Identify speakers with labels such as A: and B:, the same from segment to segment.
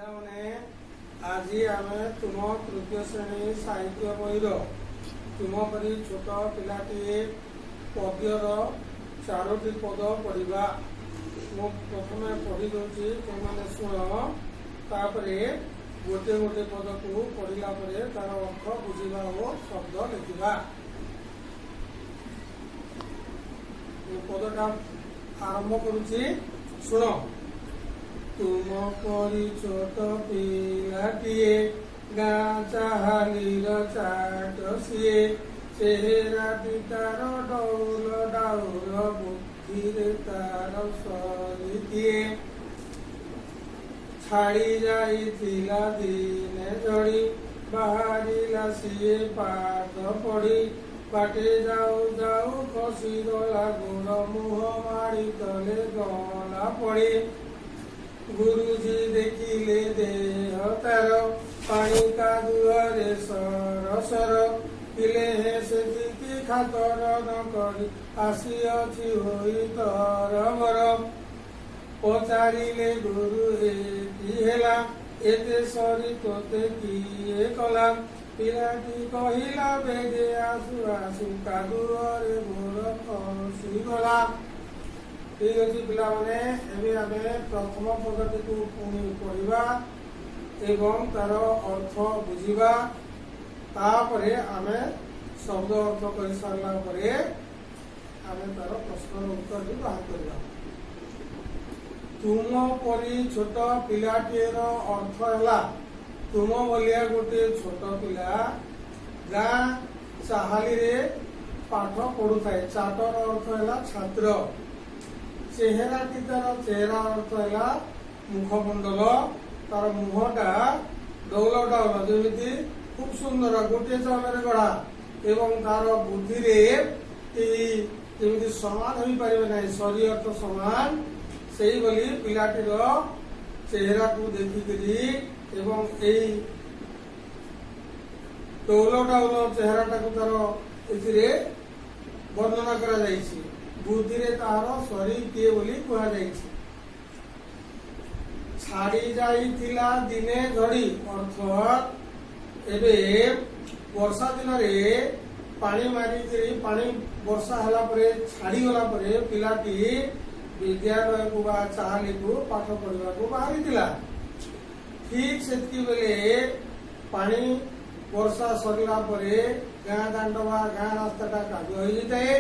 A: ପିଲାମାନେ, ଆଜି ଆମେ ତୁମ ତୃତୀୟ ଶ୍ରେଣୀ ସାହିତ୍ୟ ବହିର ତୁମ ପରି ଛୋଟ ପିଲାଟିଏ ପଦ୍ୟର ଚାରୋଟି ପଦ ପଢ଼ିବା। ମୁଁ ପ୍ରଥମେ ପଢ଼ି ଦେଉଛି, ତୁମମାନେ ଶୁଣ। ତାପରେ ଗୋଟିଏ ଗୋଟିଏ ପଦକୁ ପଢ଼ିଲା ପରେ ତାର ଅର୍ଥ ବୁଝିବା ଓ ଶବ୍ଦ ଲେଖିବା। ମୁଁ ପଦଟା ଆରମ୍ଭ କରୁଛି, ଶୁଣ। ତୁମ ପରି ଛୋଟ ପିଲାଟିଏ, ଗାଁ ଚାହାଲିର ଚାଟ ସିଏ। ଚେହେରାଟି ତାର ଡଉଲ ଡାଉଲ, ବୁଦ୍ଧିରେ ତାର ସରି କିଏ। ଛାଡ଼ି ଯାଇଥିଲା ଦିନେ ଝଡ଼ି, ବାହାରିଲା ସିଏ ପାଠ ପଢି। ବାଟେ ଯାଉ ଯାଉ ଖସିଗଲା ଗୋଡ଼, ମୁହଁ ମାଡ଼ି ତଳେ ଗଲା ପଡ଼ି। ଗୁରୁଜୀ ଦେଖିଲେ ଦେହ ତାର ପାଣି କାଦୁଅରେ ସରସର। ଥିଲେ ହେ ସେତିକି ଖାତର ନ କରି ଆସିଅଛି ହୋଇ ତରବର। ପଚାରିଲେ ଗୁରୁ, ଏ କି ହେଲା, ଏତେ ସରି ତୋତେ କିଏ କଲା? ପିଲାଟି କହିଲା, ବେଗେ ଆସୁ ଆସୁ କାଦୁଅରେ ଗୋଡ଼ ଖସିଗଲା। ଠିକ ଅଛି ପିଲାମାନେ, ଏବେ ଆମେ ପ୍ରଥମ ପଦଟିକୁ ପୁଣି ପଢିବା ଏବଂ ତାର ଅର୍ଥ ବୁଝିବା। ତାପରେ ଆମେ ଶବ୍ଦ ଅର୍ଥ କରିସାରିଲା ପରେ ଆମେ ତାର ପ୍ରଶ୍ନର ଉତ୍ତର ବି ବାହାର କରିବା। ତୁମ ପରି ଛୋଟ ପିଲାଟିଏର ଅର୍ଥ ହେଲା, ତୁମ ଭଳିଆ ଗୋଟିଏ ଛୋଟ ପିଲା ଗାଁ ଚାହାଲିରେ ପାଠ ପଢୁଥାଏ। ଚାଟର ଅର୍ଥ ହେଲା ଛାତ୍ର। ଚେହେରାଟି ତାର, ଚେହେରା ଅର୍ଥ ହେଲା ମୁଖମଣ୍ଡଳ। ତାର ମୁହଁଟା ଡଉଲ ଡାଉଲ, ଯେମିତି ଖୁବ ସୁନ୍ଦର, ଗୋଟିଏ ଚାଉଳରେ ଗଢା ଏବଂ ତାର ବୁଦ୍ଧିରେ କେହି ଯେମିତି ସମାନ ହୋଇପାରିବେ ନାହିଁ। ସରି ଅର୍ଥ ସମାନ। ସେଇଭଳି ପିଲାଟିର ଚେହେରାକୁ ଦେଖିକରି ଏବଂ ଏଇ ଡଉଲ ଡାଉଲ ଚେହେରାଟାକୁ ତାର ଏଥିରେ ବର୍ଣ୍ଣନା କରାଯାଇଛି। ବୁଦ୍ଧିରେ ତାହାର ସରି କିଏ ବୋଲି କୁହାଯାଇଛି। ଛାଡି ଯାଇଥିଲା ଦିନେ ଝଡି ଅର୍ଥ, ଏବେ ବର୍ଷା ଦିନରେ ପାଣି ମାରିକିରି, ପାଣି ବର୍ଷା ହେଲା ପରେ ଛାଡିଗଲା ପରେ ପିଲାଟି ବିଦ୍ୟାଳୟକୁ ବା ଚାହାଲିକୁ ପାଠ ପଢିବାକୁ ବାହାରିଥିଲା। ଠିକ ସେତିକି ବେଳେ ପାଣି ବର୍ଷା ସରିଲା ପରେ ଗାଁ ଦାଣ୍ଡ ବା ଗାଁ ରାସ୍ତାଟା କାଦୁଅ ହେଇଯାଇଥାଏ।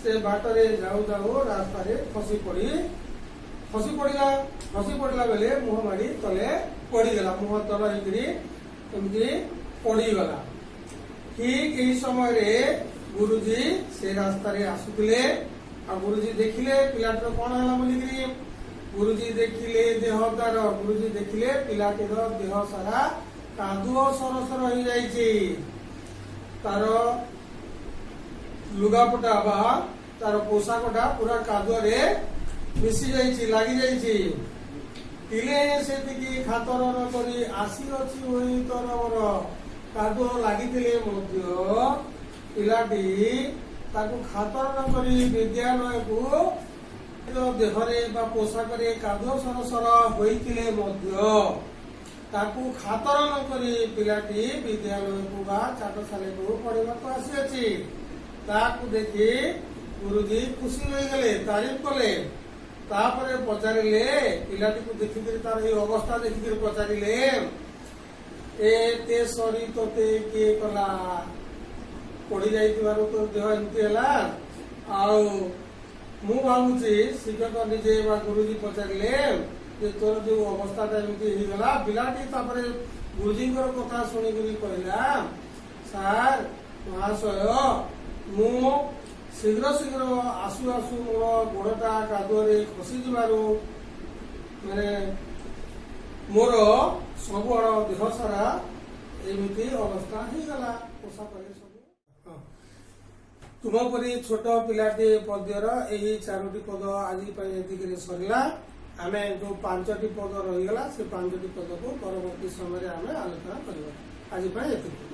A: ସେ ବାଟରେ ଯାଉ ଯାଉ ରାସ୍ତାରେ ଖସି ପଡିଲା। ଖସି ପଡିଲା ବେଳେ ମୁହଁ ମାଡି ତଳେ ପଡିଗଲା। ମୁହଁ ତଳ ହେଇକିରି ଏମିତି ପଡିଗଲା। ଠିକ ଏହି ସମୟରେ ଗୁରୁଜୀ ସେ ରାସ୍ତାରେ ଆସୁଥିଲେ ଆଉ ଗୁରୁଜୀ ଦେଖିଲେ ପିଲାଟିର କଣ ହେଲା ବୋଲିକିରି। ଗୁରୁଜୀ ଦେଖିଲେ ଦେହ ତାର, ଗୁରୁଜୀ ଦେଖିଲେ ପିଲାଟିର ଦେହ ସାରା କାଦୁଅ ସରସର ହେଇଯାଇଛି। ତାର ଲୁଗାପଟା ବା ତାର ପୋଷାକଟା ପୁରା କାଦୁଅରେ ମିଶି ଯାଇଛି, ଲାଗି ଯାଇଛି। ଥିଲେ ସେତିକି ଖାତର ନ କରି ଆସିଅଛି ହୋଇ ତରବର। କାଦୁଅ ଲାଗିଥିଲେ ମଧ୍ୟ ପିଲାଟି ତାକୁ ଖାତର ନ କରି ବିଦ୍ୟାଳୟକୁ, ଦେହରେ ବା ପୋଷାକରେ କାଦୁଅ ସରସର ହୋଇଥିଲେ ମଧ୍ୟ ତାକୁ ଖାତର ନ କରି ପିଲାଟି ବିଦ୍ୟାଳୟକୁ ବା ଚାଟଶାଳୀକୁ ପଢିବାକୁ ଆସିଅଛି। ତାକୁ ଦେଖି ଗୁରୁଜୀ ଖୁସି ହୋଇଗଲେ, ତାରିଫ କଲେ। ତାପରେ ପଚାରିଲେ, ପିଲାଟିକୁ ଦେଖିକିରି, ତାର ଏଇ ଅବସ୍ଥା ଦେଖିକିରି ପଚାରିଲେ, ଏତେ ସରି ତୋତେ କିଏ କଲା? ପଡି ଯାଇଥିବାରୁ ତୋ ଦେହ ଏମିତି ହେଲା। ଆଉ ମୁଁ ଭାବୁଛି ଶିକ୍ଷକ ନିଜେ ବା ଗୁରୁଜୀ ପଚାରିଲେ ଯେ ତୋର ଯୋଉ ଅବସ୍ଥାଟା ଏମିତି ହେଇଗଲା। ପିଲାଟି ତାପରେ ଗୁରୁଜୀଙ୍କର କଥା ଶୁଣିକିରି କହିଲା, ସାର୍ ମହାଶୟ, ମୁଁ ଶୀଘ୍ର ଶୀଘ୍ର ଆସୁ ଆସୁ ମୋର ଗୋଡଟା କାଦୁଅରେ ଖସିଯିବାରୁ ମାନେ ମୋର ସବୁଆଡ ଦେହ ସାରା ଏମିତି ଅବସ୍ଥା ହେଇଗଲା ପୋଷାକରେ ସବୁ। ହଁ। ତୁମ ପରି ଛୋଟ ପିଲାଟି ପଦ୍ୟର ଏହି ଚାରୋଟି ପଦ ଆଜି ପାଇଁ ଏତିକିରେ ସରିଲା। ଆମେ ଯୋଉ ପାଞ୍ଚଟି ପଦ ରହିଗଲା, ସେ ପାଞ୍ଚଟି ପଦକୁ ପରବର୍ତ୍ତୀ ସମୟରେ ଆମେ ଆଲୋଚନା କରିବା। ଆଜି ପାଇଁ ଏତିକି।